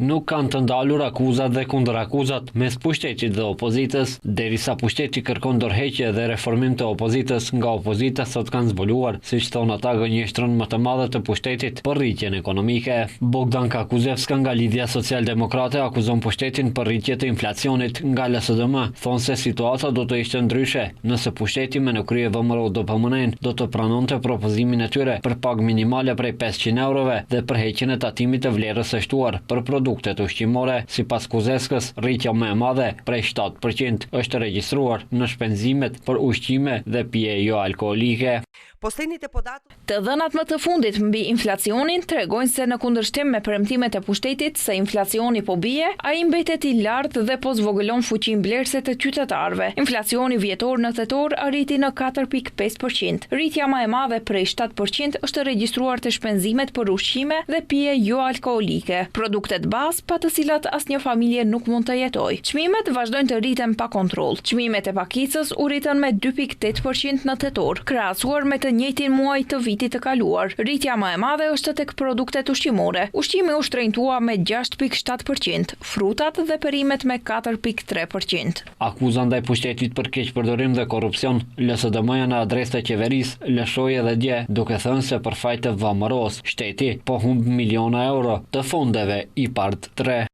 Nuk kanë të ndalur akuzat dhe kundërakuzat mes pushtetit dhe opozitës, derisa pushteti kërkon dorëheqje dhe reformim të opozitës, nga opozita sot kanë zbuluar, siç thonë ata gënjeshtrën më të madhe të pushtetit për rritjen ekonomike. Bogdanka Kuzevska nga Lidhja Socialdemokrate akuzon pushtetin për rritje të inflacionit, nga LSDM thonë se situata do të ishte ndryshe, nëse pushteti me në krye VMRO-DPMNE-në do të pranonte propozimin e tyre për pagë minimale prej 500 eurove dhe për heqjen e tatimit të vlerës së shtuar për produktet ushqimore, sipas Kuzevskës, rritja më e madhe prej 7% është regjistruar në shpenzimet për ushqime dhe pije joalkoolike. Të dhënat më të fundit mbi inflacionin tregojnë se në kundërshtim me premtimet e pushtetit se inflacioni po bie, ai mbetet i lartë dhe po zvogëlon fuqinë blerëse të qytetarëve. Inflacioni vjetor në tetor arriti në 4.5%. Rritja më e madhe prej 7% është regjistruar te shpenzimet për ushqime dhe pije joalkoolike, produktet bazë pa të cilat asnjë familje nuk mund të jetojë. Çmimet vazhdojnë të rriten pa kontroll. Çmimet e pakicës u rritën me 2.8% në tetor, krahasuar me të njëjtin muaj të vitit të kaluar. Rritja më e madhe është tek produktet ushqimore. Ushqimi u shtrenjtua me 6.7%, frutat dhe perimet me 4.3%. Akuza ndaj pushtetit për keqpërdorim dhe korrupsion, LSDM-ja në adresë të qeverisë lëshoi edhe dje, duke thënë se për faj të VMRO-s, shteti po humb miliona euro të fondeve IPARD 3.